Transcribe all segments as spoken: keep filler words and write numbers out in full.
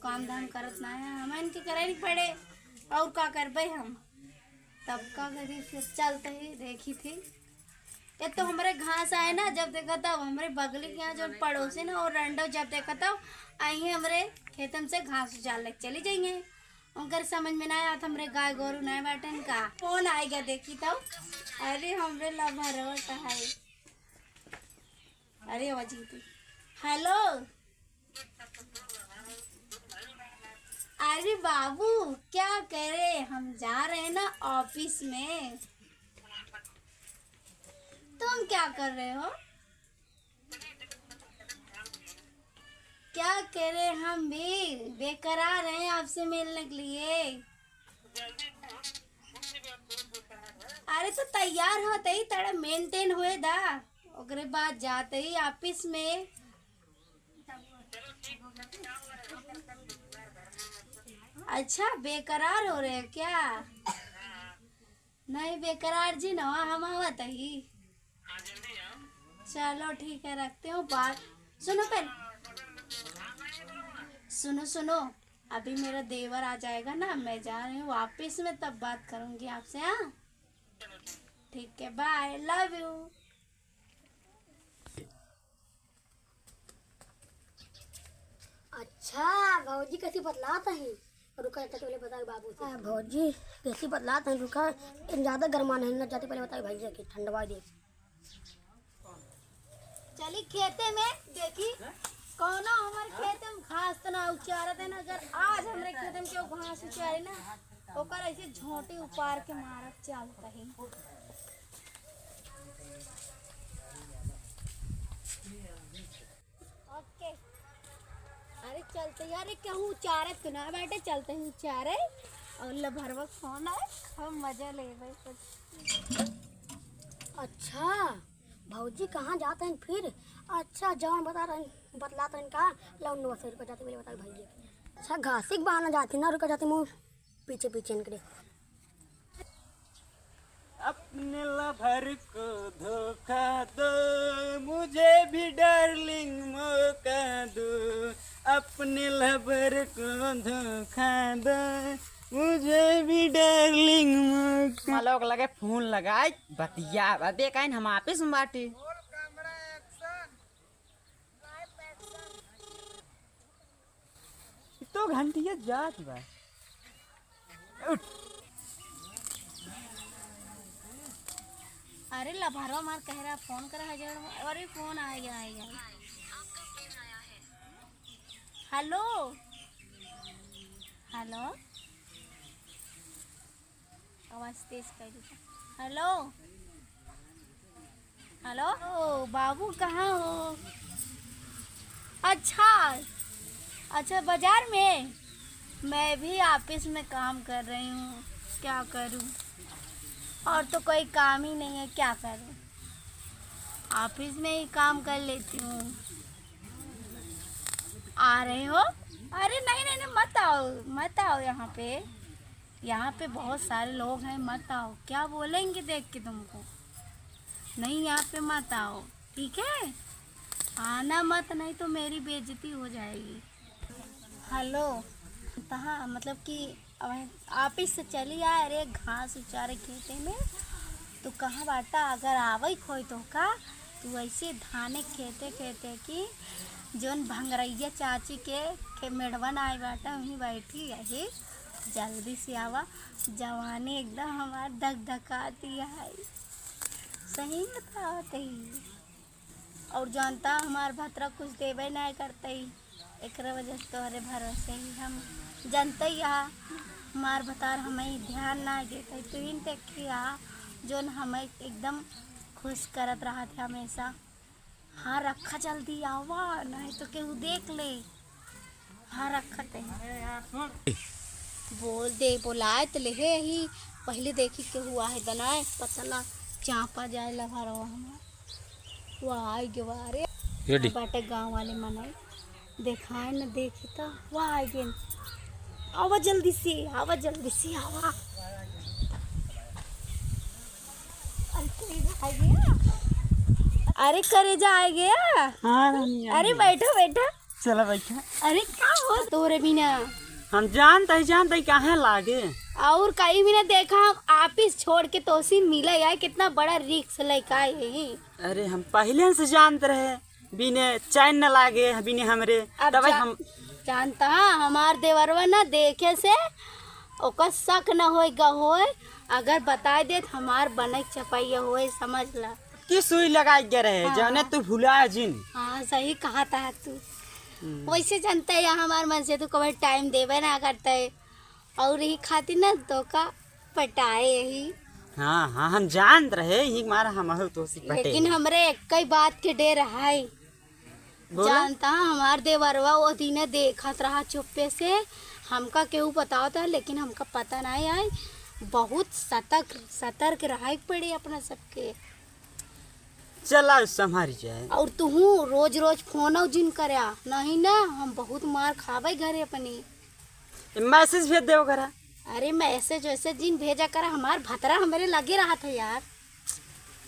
काम धाम करत ना है, हम इनके करे नहीं पड़े। और का करबे हम? तब का करी, फिर चलते ही देखी थी। ये तो हमरे घास आए ना, जब देखा तब हमरे बगली के यहाँ जो पड़ोसी ना और रंडो, जब देखा तब आई है हमरे खेतन से घास उजाड़ ले चली जाइए। उनकर समझ में ना आया, हमरे गाय गोरू ना बाटन का। फोन आएगा देखी तब। अरे हमरे लभरवा कहाँ है? अरे आवाज ही थी। हेलो। अरे बाबू, क्या करे, हम जा रहे हैं ना ऑफिस में। तुम क्या कर रहे हो? क्या करे, हम भी बेकरार हैं आपसे मिलने के लिए। अरे तो तैयार होते ही थोड़ा मेंटेन होए दा, ओकरे बाद जाते ही ऑफिस में। अच्छा, बेकरार हो रहे हैं क्या? नहीं बेकरार जी ना, हम आवत ही। चलो ठीक है, रखती हूँ बात। सुनो पहले, सुनो सुनो, अभी मेरा देवर आ जाएगा ना, मैं जा रही हूँ वापस में, तब बात करूँगी आपसे। हाँ ठीक है, बाय, लव यू। अच्छा, भौजी कैसी बतलात है? रुका, जाते पहले बताओ बाबू से। हाँ, भौजी कैसी बतलात है, रुका, इन ज्यादा गरमा नहीं ना, जाते पहले बताओ भैया के, ठंडवा दे। चली खेते में, देखी कौनो हमर खेते में घास तो ना उचारत है ना। अगर आज हमरे खेते में केहू घास उचारे ना, ओकर ऐसे झोंटी उपार के मारब, चलत ही। ओके। अरे चलते यार, ये केहू उचारत तो ना बाटे, चलते ही उचारे। और लभरवा फोन आए, हम मजा लेबे कुछ। अच्छा, भौजी कहाँ जात हैं फिर? अच्छा, जौन बता रहन, बतलात रहन का, लौन नौ सौ रुपया जाते पहले बताओ भैया। अच्छा, घासी के बहाना जाती ना, रुका जाती मुँह पीछे पीछे इनकरे। अपने लवर को धोखा दो, मुझे भी डार्लिंग मौका दो। अपने लवर को धोखा दो, मुझे भी डार्लिंग मौका। माँ लोग लगे फोन लगाए, बतिया, अबे काइन हम ऑफिस में बाटी। तो घंटिया जात बा। उठ। अरे लभारो मार कह रहा, फोन करा है जड़। अरे फोन आ गया, आ गया। हेलो, हेलो। आवाज तेज कर दीजिए। हेलो, हेलो। ओ बाबू, कहाँ हो? अच्छा, अच्छा, बाजार में। मैं भी ऑफिस में काम कर रही हूँ, क्या करूँ? और तो कोई काम ही नहीं है, क्या करूँ? ऑफिस में ही काम कर लेती हूँ। आ रहे हो? अरे नहीं, नहीं, नहीं, मत आओ, मत आओ यहाँ पे। यहाँ पे बहुत सारे लोग हैं, मत आओ। क्या बोलेंगे देख के तुमको? नहीं, यहाँ पे मत आओ, ठीक है? आना मत, नहीं तो मेरी बेइज्जती हो जाएगी। हेलो, कहाँ, मतलब कि अब ऑफिस से चली आए, अरे घास उचारे खेते में, तो कहाँ बाटा, अगर आवई खोई तो का, तू ऐसे धाने खेते खेते कि जौन भंगरैया चाची के, के मेड़वन आए बाटा, वहीं बैठी रही। जल्दी से आवा, जवानी एकदम हमार धकधकाती है, सही बतावत ही। और जानता हमार भतरा कुछ देबे नाय करतई, एकरे वजह से तोहरे भरोसे ही हम जानते ही हा, हमार भतार हमें ध्यान ना देते। तू ही देखिया, जोन हमें एकदम खुश करत रहत है हमेशा। हाँ, रखा जल्दी आवा, नहीं तो केहू देख ले। हाँ, रखत है। अरे यार, सुन। बोल दे, बोलाए त लेहे ही। पहले देखी केहू आहे दनाए, पतला चापा जाए लगा रहो हमार। वाह, आइ गे वाह रे। रेडी। बाटे गाँव वाले मनई। देखाए न देखी त, वाह, आइ गे। आवा जल्दी से, आवा जल्दी से, आवा। अरे, करेजा आइ गे। अरे, करेजा आइ गे। हाँ, रानी, आइ अरे, गे। बैठो, बैठो। चला, बैठा। अरे, का तोरे बिना। हम जानत ही, जानत ही काहे लागे। और कहीं भी ना देखा, हम ऑफिस छोड़ के तोसी मिले आए, कितना बड़ा रिस्क लेके आए हैं। अरे, हम पहिले से जानत रहे, बिने चैन न लागे, बिने हमरे। अब तब जा-, हम जानता, हमार देवरवा ना देखे से ओकर शक न होए ग होए, अगर बताए देत हमार बनई चपैया होए, समझ ला। की सुई लगाए गे रहे, हाँ। जौने तू भुला जिन। हाँ, सही कहत ह तू। हम्म। वैसे जानते हैं, हमार मन से तू कभी टाइम देबे ना करते, और यही खातिर ना धोखा पटाए यही। हाँ, हाँ, हम जानत रहे, यही मारा हम हो तो सी पटे। लेकिन हमरे एक ही बात के डर है। बोला? जानता, हमार देवरवा वो दिने देखत रहा चुप्पे से, हमका केहू बतावत है, लेकिन हमका पता नहीं आए। बहुत सतर्क, सतर्क रहे के पड़ी अपना सबके। चला, संभारी जाए। और तुहू रोज रोज फोन जिन करया, नहीं ना हम बहुत मार खाबे घरे अपनी। ए, मैसेज भेज देव करा। अरे, मैसेज वैसेज जिन भेजा करा, हमार भतरा हमरे लगे रहत है यार।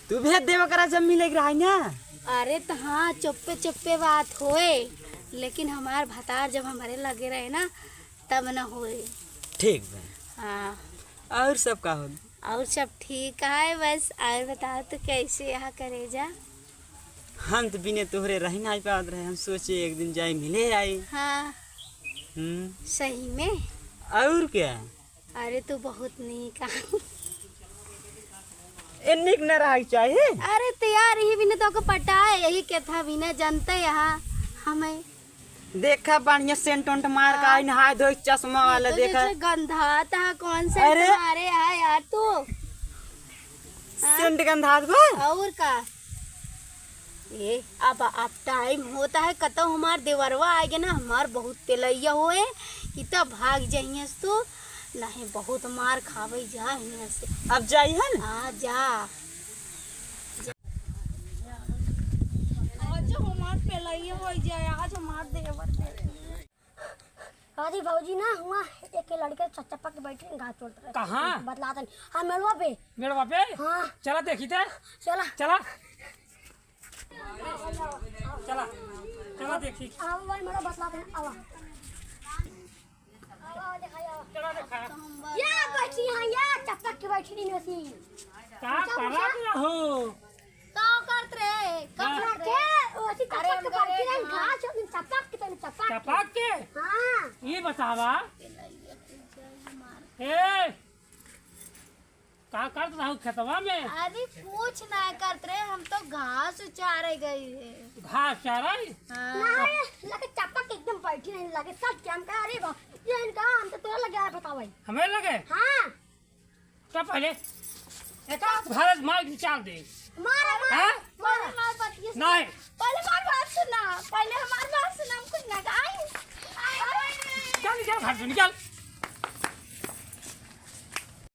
तू भेज देव करा जब मिले के रहा ना। अरे त हाँ, चुप्पे चुप्पे बात होए, लेकिन हमार भतार जब हमरे लगे रहे ना, तब न होए। ठीक बा। हाँ। और सब का होल? और सब ठीक है, बस और बताओ, तू कैसे यहाँ करे जा? हम तो बिने तोहरे रह नहीं पावत रहे, हम सोचे एक दिन जाए मिले आई। हाँ। हम्म। सही में? और क्या? अरे, तू बहुत नीक आ। ए, नीक न रहे के चाही। अरे, तो यार, यही बिना तो के पटाए, यही के था बिना जानते यहाँ हमें। देखा, बढ़िया सेंट वेंट मार का हाँ। आई, नहाए धोए चश्मा वाला तो देखा। जैसे गंधात है, कौन से अरे। तुम्हारे है यार तू? हाँ? सेंट गंधात बा? और का? ए, अब, अब टाइम होता है, कतौ हमार देवरवा आएगे ना, हमार बहुत तेलैया होए, कि तब भाग जाइए तू, नहीं बहुत मार खावे जा हियां से। अब जाई है ना? आ जा। आज हमार तेलैया हो जाए, आज हमार देवर तेलैया। अरे भौजी ना, हुआ एक लड़के चचपक के बैठे हैं, घास चोट रहे। कहाँ? बतलाते हैं। हाँ, मेड़वा पे। मेड़वा पे? हाँ। चला देखी ते। चला। चला। चला। चला देखी। आवा भाई, मेड़वा बतलाते हैं, आवा। आवा, आवा, दिखाई, आवा। चला देखा। या बैठी है, या चपक के बैठी नहीं होती। का पूछा, करा पूछा। ना हो? का करत रहे? का हाँ। करत रहे? के, ओसी अरे, चपक के हम बैठी करे, हैं, हाँ। घास, ओसी चपक के, तनी चपक के। चपक के? हाँ। ये बतावा। ए, का करत रहू खेतवा में? अरे कुछ ना करत रहे, हम तो घास उचारे गई है। घास चारे? हाँ। नहीं, लगे चपक एकदम बैठी नहीं लगे, सब क्या हम कह, अरे बा, ये इनका हम तो तोरा लगे आए बताओ भाई। हमें लगे? हाँ। तो पहले एक आध भारत मार के निकाल दे। मारा, मारा, हाँ? मारा, मारा, बात ये सुन। नहीं। पहले हमार बात सुना, पहले हमार बात सुना, हम कुछ ना गाए। चल निकल घर से, निकल।